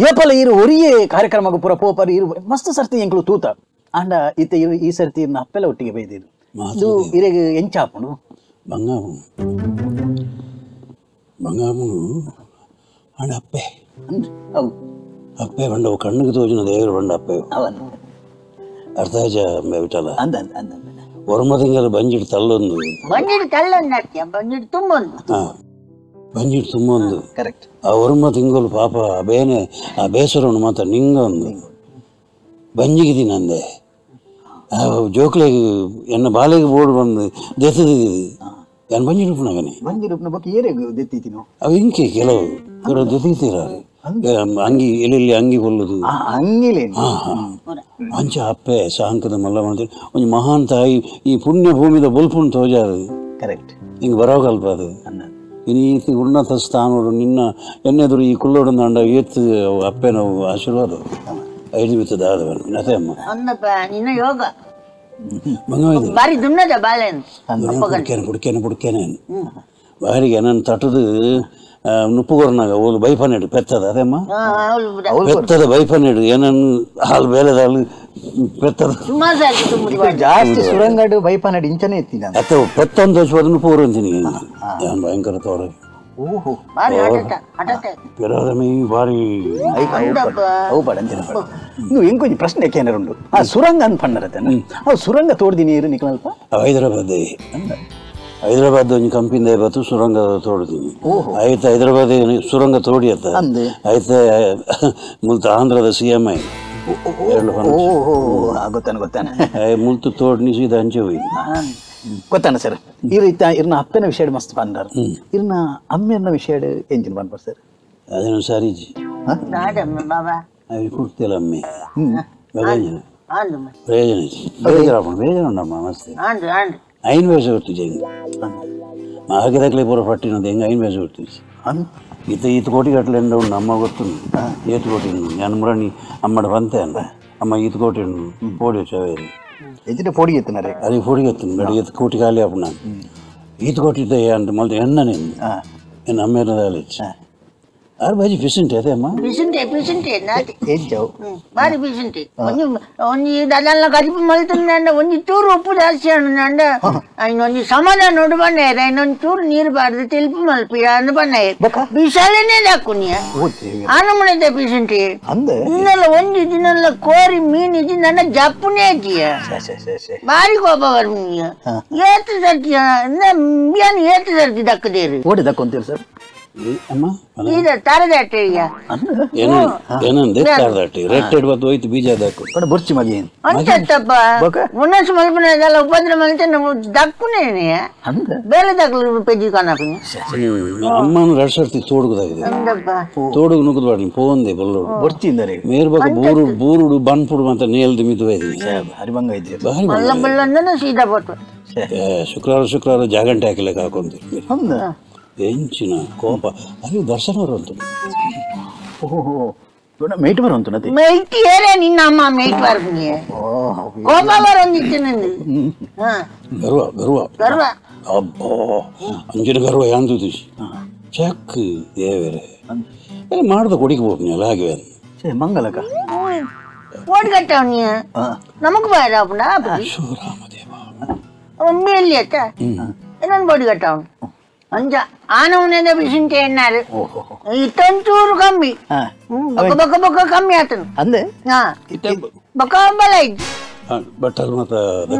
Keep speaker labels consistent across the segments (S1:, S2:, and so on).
S1: ಏಪಲ ಇರು ಒರಿಯೇ ಕಾರ್ಯಕ್ರಮಕ್ಕೆ ಪೂರ ಪೋಪರ್ ಇರು ಮಸ್ತ್ ಸರ್ತಿ ಎಂಕ್ಲು ತೂತ ಆಂಡ ಇತ್ತ ಇರು ಈ ಸರ್ತಿ ಇರ್ನ ಅಪ್ಪೆಲ್ಲ ಒಟ್ಟಿಗೆ ಬೈದಿರು ಇದು ಇರೆಗೆ ಎಂಚಾಪುಂಡು
S2: ಬಂಗಾಪುಂಡು ಬಂಗಾಪುಂಡು ಆಂಡ ಅಪ್ಪೆ
S1: ಅವು
S2: ಅಪ್ಪೆ ಬಂಡ ಕಣ್ಣಿಗೆ ತೋಜಿನ ದೇವರು ಬಂಡ ಅಪ್ಪೆ
S1: ಅವನು
S2: ಅರ್ಥ ವಿಠಲ
S1: ಅಂದ ಅಂದ
S2: ಒರ್ಮ ತಿಂಗಳ ಬಂಜಿಟ್ಟು ತಲ್ಲೊಂದು
S3: ಬಂಜಿಟ್ಟು ತಲ್ಲೊಂದು ಅತ್ಯ ಬಂಜಿಟ್ಟು ತುಂಬೊಂದು
S2: ಬಂಜಿಟ್ಟು ತುಂಬೊಂದು
S1: ಕರೆಕ್ಟ್
S2: ಆ ಒರ್ಮ ತಿಂಗಳು ಪಾಪ ಆ ಬೇನೆ ಆ ಬೇಸರವನ್ನು ಮಾತ್ರ ನಿಂಗ ಒಂದು ಬಂಜಿಗೆ ತಿನ್ನಂದೆ ಆ ಜೋಕ್ಲೆಗೆ ಎನ್ನ ಬಾಲೆಗೆ ಬೋರ್ಡ್ ಬಂದು ದೆತ್ತದಿದ್ದು ನಾನು ಬಂಜಿ ರೂಪನಾಗನೆ
S1: ಬಂಜಿ ರೂಪನ ಬಗ್ಗೆ ಏರೆ ದೆತ್ತೀನು
S2: ಅವು ಇಂಕೆ ಕೆಲವು ಕೆಲವು ದೆತ್ತೀರ ಅಂಗಿ ಎಲ್ಲೆಲ್ಲಿ ಅಂಗಿ ಕೊಲ್ಲುದು
S1: ಅಂಗಿಲೇ
S2: ಅಂಚ ಅಪ್ಪೆ ಸಾಂಕದ ಮಲ್ಲ ಮಾಡ್ತೀರಿ ಒಂದು ಮಹಾನ್ ತಾಯಿ ಈ ಪುಣ್ಯ ಭೂಮಿದ ಬೊಲ್ಪುನ್ ತೋಜಾರು
S1: ಕರೆಕ್ಟ್
S2: ಹಿಂಗೆ ಬರೋಗಲ್ಪ ಅದು ಇನ್ನು ಈತಿ ಉನ್ನತ ಸ್ಥಾನೋಡು ನಿನ್ನ ಎನ್ನೆದುರು ಈ ಕುಲ್ಲೋಡು ಅಂಡ ಏತ್ತು ಅಪ್ಪೆ ನಾವು ಆಶೀರ್ವಾದ ಐದು ಮಿತ್ತದ ಆದವನು ಅದೇ ಅಮ್ಮ
S3: ಅಂದಪ್ಪ ನಿನ್ನ ಯೋಗ
S2: ಬಂಗಾಯ್ತು
S3: ಬಾರಿ ದುನ್ನದ ಬಾಳೆನ್
S2: ಕುಡ್ಕೇನೆ ಕುಡ್ಕೇನೆ ಕುಡ್ಕೇನೆ ಬಾರಿಗೆ ನನ್ನ ತಟದು ನುಪ್ಪುಗೊರ್ನಾಗ ಓಲು ಬೈಪನ್ನೆಡು ಪೆತ್ತದ ಅದೇಮ್ಮ ಪೆತ್ತದ ಬೈಪನ್ನೆಡು ಏನನ್ನು ಹಾಲು ಬೇಲೆದ ಹಾಲು ಪೆತ್ತದ
S1: ಜಾಸ್ತಿ ಸುರಂಗಡು ಬೈಪನ್ನೆಡು ಇಂಚನೆ ಎತ್ತಿದ
S2: ಅತ್ತ ಪೆತ್ತೊಂದು ದೋಷ ನುಪ್ಪುಗೊರು ಅಂತೀನಿ ಏನು ಭಯಂಕರ ತೋರ
S1: ಓಹೋ
S2: ಪಿರೋದಮಿ ಭಾರಿ
S1: ನೀವು ಎಂಕೊಂಜಿ ಪ್ರಶ್ನೆ ಏನಾರು ಆ ಸುರಂಗ ಅಂತ ಪಣ್ಣರತ್ತೆ ಅವು ಸುರಂಗ ತೋಡ್ದಿ ನೀರು ನಿಕ್ಲಲ್ಪ
S2: ಹೈದರಾಬಾದ್ ಹೈದರಾಬಾದ್ ಒಂಜಿ ಕಂಪಿಂದ ಬತ್ತು ಸುರಂಗ ತೋಡ್ತೀನಿ ಆಯ್ತು ಹೈದರಾಬಾದ್ ಸುರಂಗ ತೋಡಿ ಅತ್ತ ಆಯ್ತು ಮುಲ್ತ ಆಂಧ್ರದ C M I
S1: ಓಹೋ ಗೊತ್ತಾನ ಗೊತ್ತಾನ
S2: ಮುಲ್ತು ತೋಡ್ನಿ ಸೀದಾ ಅಂಚೆ ಹೋಗಿ
S1: ಗೊತ್ತಾನ ಸರ್ ಈ ರೀತಿ ಇರ್ನ ಅಪ್ಪನ ವಿಷಯ ಮಸ್ತ್ ಬಂದಾರ ಇರ್ನ ಅಮ್ಮೆಯನ್ನ ವಿಷಯ ಎಂಜಿನ್ ಬಂದ್ಬಾರ ಸರ್
S2: ಅದೇನು ಸಾರಿಜಿ ಕುಡ್ತಿಲ್ಲ ಅಮ್ಮೆ ಪ್ರಯೋಜನ ಬೇಜಾರಪ್ಪ ಬೇಜಾರುಂಡಮ್ಮ ಮಸ್ತ್ ಐನ್ ವಯಸ್ಸು ಗೊತ್ತಿಜೆ ಹಿಂಗೆ ಹಾಕಿದಾಗಲೇ ಪೂರ ಪಟ್ಟಿನದು ಹೆಂಗೆ ಐನ್ ವಯಸ್ಸು ಗೊತ್ತಿಜಿ ಈತ ಈತ ಕೋಟಿ ಗಟ್ಟಲೆ ಎಂಡ ಉಂಡು ಅಮ್ಮ ಗೊತ್ತುಂಡು ಏತು ಕೋಟಿ ನಾನು ಮುರಣಿ ಅಮ್ಮಡ ಬಂತೆ ಅಂದ ಅಮ್ಮ ಈತ ಕೋಟಿ ಉಂಡು ಪೋಡಿ ಚವೇರಿ
S1: ಎಜ್ಜಿನ ಪೊಡಿ ಎತ್ತಿನಾರೆ
S2: ಅದೇ ಪೊಡಿ ಎತ್ತಿನ ಬೆಳಿಗ್ಗೆ ಎತ್ತು ಕೋಟಿ ಖಾಲಿ ಅಪ್ಪ ನಾನು ಈತ ಕೋಟಿ ಇದ್ದ ಅಂತ ಮೊದಲು ಎಣ್ಣನೆ ಎನ್ನ ಅಮ್ಮೇರದ ಆಲೋಚಿ ಆರು ಬಾಜಿ ಪಿಸಿಂಟೆ ಅದೇ ಅಮ್ಮ
S3: ಪಿಸಿಂಟೆ ಪಿಸಿಂಟೆ ನಾತಿ
S1: ಎಂಚವು
S3: ಬಾರಿ ಪಿಸಿಂಟೆ ಒಂಜಿ ಒಂಜಿ ದದಲ್ಲ ಕರಿಪು ಮಲ್ತುಂಡ ಒಂಜಿ ಚೂರು ಉಪ್ಪು ಜಾಸ್ತಿ ಅಂಡ ಐನ ಒಂಜಿ ಸಮಾಧಾನ ನೋಡು ಬಣ್ಣಾಯರ್ ಐನ ಒಂಜಿ ಚೂರು ನೀರು ಬಾರ್ದು ತೆಲ್ಪು ಮಲ್ಪಿ ಅಂದ್ ಬಣ್ಣಾಯರ್ ಬಿಸಾಲೆನೇ ದಾಕುನಿಯ ಆನಮುಣದ ಪಿಸಿಂಟೆ ಇನ್ನೆಲ್ಲ ಒಂಜಿ ದಿನಲ್ಲ ಕೋರಿ ಮೀನು ಇಜ್ಜಿ ನನ್ನ ಜಪ್ಪುನೇ ಅಜ್ಜಿಯ ಬಾರಿ ಕೋಪ ಬರ್ಮಿಯ ಏತು ಸರ್ತಿ ಏನು ಏತು ಸರ್ತಿ ದಕ್ಕದೇರು
S1: ಓಡಿ ದಕ್ಕೊಂತೀರಿ ಸರ್
S2: ಅಮ್ಮ
S3: ಈಗ ತಾರದಾಟೆಯ
S2: ಏನಂದೆ ತಾರದಾಟೆ ರೆಟ್ಟೆಡ್ ಬತ್ತು ಹೋಯ್ತು ಬೀಜ ದಾಕು
S1: ಕಡೆ ಬುರ್ಚಿ ಮಗಿ ಏನು
S3: ಅಂತಪ್ಪ ಉನ್ನಸ್ ಮಲ್ಪನೆ ಅದಲ್ಲ ಉಪದ್ರ ಮಲ್ತೆ ನಾವು ದಕ್ಕುನೇನೆ ಬೇರೆ ದಕ್ಕಲು ಪೆಜ್ಜಿ ಕಾಣಪಿನ
S2: ಅಮ್ಮನ ಎರಡು ಸರ್ತಿ ತೋಡುಗುದಾಗಿದೆ ತೋಡುಗು ನುಗ್ಗದು ಬಾಡಿ ಪೋಂದೆ ಬಲ್ಲೋಡು
S1: ಬುರ್ಚಿ ಇಂದರೆ
S2: ಮೇರ್ಬಕ ಬೂರು ಬೂರುಡು ಬನ್ಪುಡು ಅಂತ ನೇಲ್ದು ಮಿದು
S1: ಹರಿಭಂಗ ಇದ್ದೀರಿ
S3: ಬಲ್ಲ ಬಲ್ಲ ಸೀದಾ ಪಟ್ಟು
S2: ಶುಕ್ರವಾರ ಶುಕ್ರವಾರ ಜಾಗಂಟೆ ಹಾಕಿಲಕ್ಕೆ ಹಾಕೊಂತೀರಿ ಎಂಚಿನ ಕೋಪ ಅಲ್ಲಿ ದರ್ಶನ ಬರುವಂತ
S1: ಓಹೋ ಮೇಟ್ ಬರುವಂತ
S3: ಮೇಟ್ ಏರೇ ನಿನ್ನ ಅಮ್ಮ ಮೇಟ್ ಬರ್ತೀನಿ ಕೋಪ ಬರೋಂದಿತ್ತು ನಂದು
S2: ಗರ್ವ ಗರ್ವ
S3: ಗರ್ವ
S2: ಅಬ್ಬೋ ಅಂಜಿನ ಗರ್ವ ಯಾಂದು ಚಕ್ ದೇವರೇ ಮಾಡ್ದ ಕೊಡಿಗೆ ಹೋಗ್ನಿ ಅಲ್ಲ ಹಾಗೆ
S1: ಮಂಗಲಕ
S3: ಓಡ್ಗಟ್ಟವನಿ ನಮಗ್ ಬೇಡ
S2: ಶಿವರಾಮದೇವ
S3: ಒಮ್ಮೆ ಎಲ್ಲಿ ಆತ ಇನ್ನೊಂದು ಬೋಡಿಗಟ್ಟವನು ಅಂಜ ಆನವನೇದ ಬಿಸಿಂಟೆ ಎನ್ನಾರು ಇತ್ತೊಂಚೂರು ಕಮ್ಮಿ ಬೊಕ್ಕ ಬೊಕ್ಕ ಬೊಕ್ಕ ಕಮ್ಮಿ ಆತನು
S1: ಅಂದೆ
S3: ಹಾ ಬೊಕ್ಕ ಬಲ ಇದ್ದು
S2: ಬಟ್ಟಲ್ ಮಾತ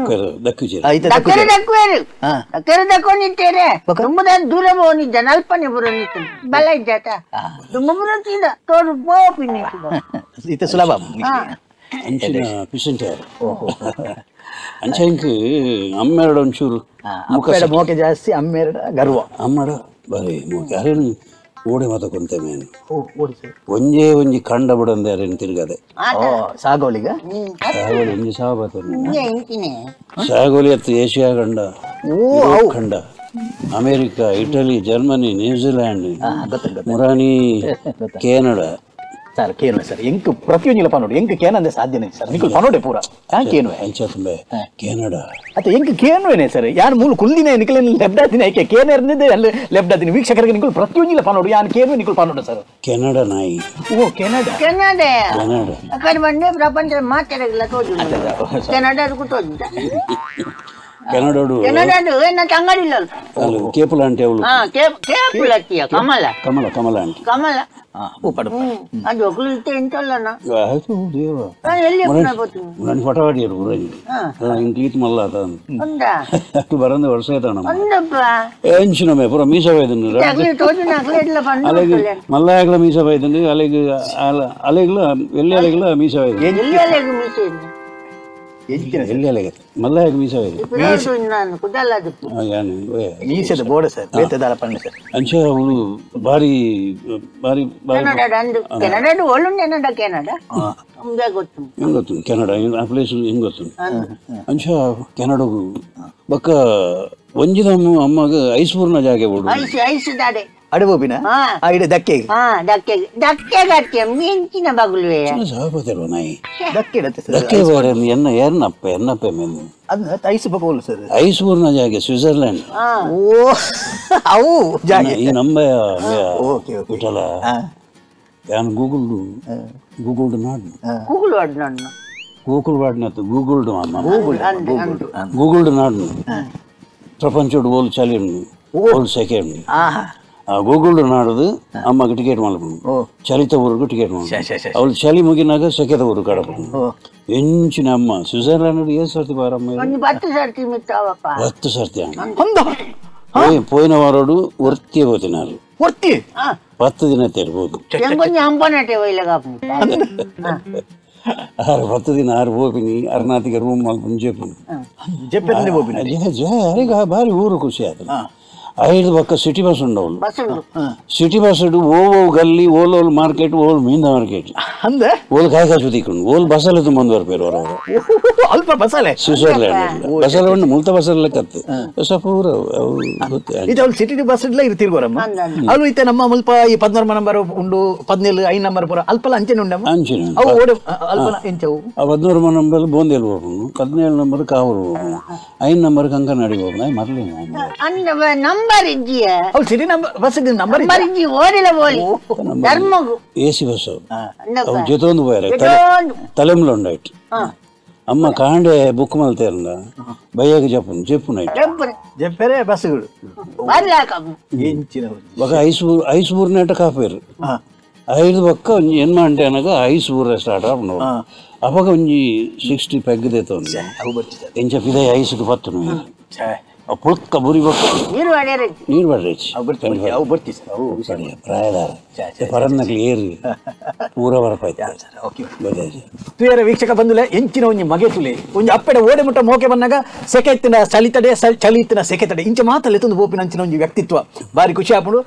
S2: ದಕ್ಕುಜೇರು
S3: ದಕ್ಕರೆ ದಕ್ಕುವೇರು ದಕ್ಕರೆ ದಕ್ಕೊಂಡಿತ್ತೇರೆ ತುಂಬದ ದೂರ ಹೋಗಿದ್ದ ನಲ್ಪನೆ ಬರೋನಿತ್ತು ಬಲ ಇದ್ದಾತ ತುಂಬ ಬರೋತಿದ್ದ ತೋರು ಪೋಪಿನ
S1: ಇತ್ತ ಸುಲಭ
S2: ಅಂಚಿನ ಪಿಸಿಂಟೆ ಅಂಚ ಇಂಕ್ ಅಮ್ಮೆರಡು ಒಂಚೂರು
S1: ಮುಖ ಮೋಕೆ ಜಾಸ್ತಿ ಅಮ್ಮೆರಡ ಗರ್ವ
S2: ಅಮ್ಮಡ ಬರೀ ಮೋಕೆ ಅರೇನು ಓಡೆ ಮಾತ ಕೊಂತೆ ಮೇನು ಒಂಜೇ ಒಂಜಿ ಕಂಡ ಬಿಡಂದೆ ಅರೇನು ತಿರುಗದೆ
S1: ಸಾಗೋಲಿಗ
S2: ಸಾಗೋಲಿ ಒಂಜಿ ಸಾಬಾತ ಸಾಗೋಲಿ ಅತ್ತು ಏಷ್ಯಾ ಖಂಡ ಯುರೋಪ್ ಖಂಡ America Italy Germany New Zealand ಮುರಾನಿ Canada
S1: Sir ಕೇನುವೆ sir ಎಂಕ್ ಪ್ರತಿಯೊಂಜಿಲ ಪನೋಡು ಎಂಕ್ ಕೇನಂದೆ ಸಾಧ್ಯನೇ ಸರ್ ನಿಕುಲು ಪನೋಡೆ ಪೂರ ಯಾನ್ ಕೇನುವೆ
S2: ಅಂಚ ಕೆನಡಾ
S1: ಅತ್ತೆ ಎಂಕ್ ಕೇನುವೆನೆ ಸರ್ ಯಾನ್ ಮೂಲು ಕುಲ್ದಿನೇ ನಿಕುಲೆನ್ ಲೆಬ್ಡಾತಿನ ಐಕೆ ಕೇನೆರ್ನಿದೆ ಅಲ್ಲಿ ಲೆಬ್ಡಾತಿನ ವೀಕ್ಷಕರಿಗೆ ನಿಕುಲು ಪ್ರತಿಯೊಂಜಿಲ ಪನೋಡು ಯಾನ್ ಕೇನುವೆ ನಿಕುಲು ಪನೋಡು ಸರ್
S2: ಕೆನಡಾ ನಾಯಿ
S1: ಓ Canada
S3: Canada
S2: Canada
S3: ಅಕಡೆ ಬಂದೆ ಪ್ರಪಂಚ ಮಾತಾಡಲ್ಲ ತೋಜು ಕೆನಡಾ ತೋಜು
S2: ಕೆನಡಾಡು
S3: ಕೆನಡಾಡು ಏನ ತಂಗಡಿಲ್ಲ
S2: ಕೇಪುಲ ಆಂಟಿ ಅವಳು
S3: ಕೇಪುಲ ಕಮಲ
S2: ಕಮಲ ಕಮಲ ಆಂಟಿ
S3: ಕಮಲ
S1: ಉಪ್ಪಡು
S3: ಅದು ಒಕ್ಕಲು ಇತ್ತೆ ಎಂತಲ್ಲನ
S2: ಆಯ್ತು ದೇವ
S3: ಎಲ್ಲಿ
S2: ನನ್ನ ಫಟವಾಡಿಯರು ಊರಲ್ಲಿ ಇಂಕ ಈತ್ ಮಲ್ಲ ಆತ ಅಷ್ಟು ಬರಂದ ವರ್ಷ ಆಯ್ತಾಣ
S3: ಒಂದಪ್ಪ
S2: ಎಂಚಿನಮೆ ಪೂರ ಮೀಸ ಬೈದಂಡು ಅಲೆಗ್ ಮಲ್ಲಾಯಗ್ಲ ಮೀಸ ಬೈದಂಡು ಅಲೆಗ್ ಅಲೆಗ್ಲ ಎಲ್ಲಿ ಅಲೆಗ್ಲ ಮೀಸ ಬೈದಂಡು
S3: ಎಲ್ಲಿ ಅಲೆಗ್ ಮೀಸ
S2: ಎಲ್ಲಿ ಅಲೆಗ ಮಲ್ಲಾಯಗ್ ಮೀಸ ಬೈದಂಡು
S1: ಮೀಸದ ಬೋರ್ಡ್ ಸರ್ ಬೇತದಾಲ ಪಂಡ ಸರ್
S2: ಅಂಚೆ ಅವಳು ಭಾರಿ ಭಾರಿ
S3: ಕೆನಡಾ ಒಳ್ಳುಂಡು ಕೆನಡಾ ಕೆನಡಾ ಗೊತ್ತು
S2: ಹೆಂಗ್ ಗೊತ್ತು ಕೆನಡಾ ಆ ಪ್ಲೇಸ್ ಹೆಂಗ್ ಗೊತ್ತು ಅಂಚ ಕೆನಡಾಗು ಬಕ್ಕ ಒಂಜಿದ ಅಮ್ಮಗ ಐಸ್ಪೂರ್ನ ಜಾಗೆ ಬೋಡು
S3: ಐಸ್ ಐಸ್ ದಾಡೆ
S1: ಅಡಬೋಬಿನ ಆ ಇಡೆ ದಕ್ಕೆ
S3: ದಕ್ಕೆ ದಕ್ಕೆ ಗಕ್ಕೆ ಮಿಂಚಿನ ಬಗುಲುವೆ
S2: ಸಹಪತಿರುವ ನಾಯಿ
S1: ದಕ್ಕೆ ಇಡತ್ತೆ ಸರ್
S2: ದಕ್ಕೆ ಬೋರೆ ಎನ್ನ ಎನ್ನಪ್ಪ ಎನ್ನಪ್ಪ ಮೆನ್ನು
S1: ಅದು ಐಸ್ ಬಗೋಲು ಸರ್
S2: ಐಸ್ಪೂರ್ನ ಜಾಗೆ ಸ್ವಿಟ್ಜರ್ಲ್ಯಾಂಡ್
S1: ಓ ಅವು ಜಾಗೆ
S2: ಈ ನಮ್ಮ
S1: ಓಕೆ ಓಕೆ
S2: ವಿಠಲ ಯಾನ್ ಗೂಗಲ್ ಗೂಗಲ್ ನಾಡ್
S3: ಗೂಗಲ್ ವಾಡ್ ನಾಡ್
S2: ಗೂಗಲ್ ವಾಡ್ ನಾತ್ ಗೂಗಲ್ ಅಮ್ಮ
S1: Google
S2: Google ನಾಡ್ ಪ್ರಪಂಚಡ್ ಓಲ್ ಚಲಿ ಓಲ್ ಸೆಕೆಂಡ್ ಆ ಗೂಗಲ್ ನಾಡದು ಅಮ್ಮಗೆ ಟಿಕೆಟ್ ಮಲ್ಪುಂಡು ಚಲಿತ ಊರಿಗೂ ಟಿಕೆಟ್ ಮಲ್ಪುಂಡು ಅವಳು ಚಲಿ ಮುಗಿನಾಗ ಸೆಕೆದ ಊರು ಕಡಪುಂಡು ಎಂಚಿನ ಅಮ್ಮ ಸ್ವಿಟ್ಜರ್ಲ್ಯಾಂಡ್ ಏಳು ಸರ್ತಿ ಬಾರಮ್ಮ
S3: 10 ಸರ್ತಿ ಮಿತ್ತಾವಪ್ಪ
S2: 10 ಸರ್ತಿ ಪೋಯಿನ ವಾರೋಡು ಒರ್ತಿ ಹೋತಿನಾರು
S1: ಒರ್ತಿ
S2: 10 ದಿನ ತೇರ್ಬೋದು ಆರು 10 ದಿನ ಆರು ಹೋಪಿನಿ ಅರ್ನಾತಿಗೆ ರೂಮ್ ಮಲ್ಪುಂಡು ಜೆಪ್ಪುಂಡು ಜೆ ಭಾರಿ ಊರು ಖುಷಿ ಆಯ್ತು ಐದು ಪಕ್ಕ ಸಿಟಿ ಬಸ್ ಉಂಡವಳು ಸಿಟಿ ಬಸ್ ಓ ಗಲ್ಲಿ ಓಲ್ ಓಲ್ ಮಾರ್ಕೆಟ್ ಓಲ್ ಮೀಂದ ಮಾರ್ಕೆಟ್
S1: ಅಂದೆ
S2: ಓಲ್ ಕಾಯಿ ಕಾಸು ತಿಕ್ಕೊಂಡು ಓಲ್ ಬಸಲೆ ತುಂಬ ಬರ್ಪೇರು ಅವರು
S1: ಅಲ್ಪ ಬಸಲೆ
S2: ಸ್ವಿಟ್ಜರ್ಲ್ಯಾಂಡ್ ಬಸಲೆ ಉಂಡು ಮುಲ್ತ ಬಸಲೆ ಕತ್ತು ಪೂರ
S1: ಇದು ಅವಳು ಸಿಟಿ ಬಸ್ ಇಡ್ಲ ಇರ್ತಿರ್ಗೋರಮ್ಮ ಅವಳು ಇತ್ತೆ ನಮ್ಮ ಮುಲ್ಪ ಈ 16 ನಂಬರ್ ಉಂಡು 17 5 ನಂಬರ್ ಪೂರ ಅಲ್ಪಲ ಅಂಚೆನೆ ಉಂಡಮ್ಮ
S2: ಅಂಚೆನೆ
S1: ಅವು ಓಡೆ ಅಲ್ಪಲ ಎಂಚವು
S2: ಆ 16 ನಂಬರ್ ಬೋಂದೇಲ್ ಹೋಗ್ನು 17 ನಂಬರ್ ಕಾವೂರು ಹೋಗ್ನು 5 ನಂಬರ್ ಕಂಕನಾಡಿ ಹೋಗ್ನು ಮರಲಿ
S3: ನಂಬರ್ ಇಜ್ಜಿಯ
S1: ಅವಳು city number bus number
S3: ಇಜ್ಜಿ ಓಡಿಲ್ಲ ಓಲಿ ಧರ್ಮಗು
S2: A C bus ಅವು ಜೊತೊಂದು ಪೋಯರೆ ತಲೆಮ್ಲ ಉಂಡಾಯ್ತು ಅಮ್ಮ ಕಾಂಡೆ ಬುಕ್ ಮಲ್ತೇರಂಡ ಬಯ್ಯಾಗ ಜಪ್ಪುನು ಜೆಪ್ಪು ನೈಟ್
S1: ಜೆಪ್ಪರೆ ಬಸ್ಸುಗಳು
S2: ఒక ಐಸ್ ಐಸ್ ಊರಿನಟ ಕಾಪೇರು ಐದು ಪಕ್ಕ ಒಂಜಿ ಎನ್ಮ ಅಂಟೆ ಅನಗ ಐಸ್ ಊರ ಸ್ಟಾರ್ಟ್ ಆಪುಂಡು ಅಪಗ ಒಂಜಿ 60 ಪೆಗ್ ದೇತ ಎಂಚ ಪಿದೈ ಐಸ್ಗೆ ಪತ್ತುನು ಪುಳ್ಕ ಬುರಿ ಬೊಕ್ಕ
S3: ನೀರು
S2: ನೀರು ಬಡ್ರೇಚಿ
S1: ಅವು ಬರ್ತಿ ಸರ್ ಅವು
S2: ಪ್ರಾಯದಾರ ಪರನ್ನಕ್ಲು ಏರು ಪೂರ ಬರಪಾಯ್ತು
S1: ಓಕೆ ತುಯರ ವೀಕ್ಷಕ ಬಂದುಲೆ ಎಂಚಿನ ಒಂಜಿ ಮಗೆ ತುಲೆ ಒಂಜಿ ಅಪ್ಪೆಡೆ ಓಡೆ ಮುಟ್ಟ ಮೋಕೆ ಬಂದಾಗ ಸೆಕೆ ಇತ್ತಿನ ಚಲಿತಡೆ ಚಲಿ ಇತ್ತಿನ ಸೆಕೆ ತಡೆ ಇಂಚ ಮಾತಲ್ಲಿ ತಂದು ಬೋಪಿನ ಅಂಚಿನ ಒಂಜಿ ವ್ಯಕ್ತಿತ್ವ ಬಾರಿ ಖುಷಿ ಆಪುಂಡು.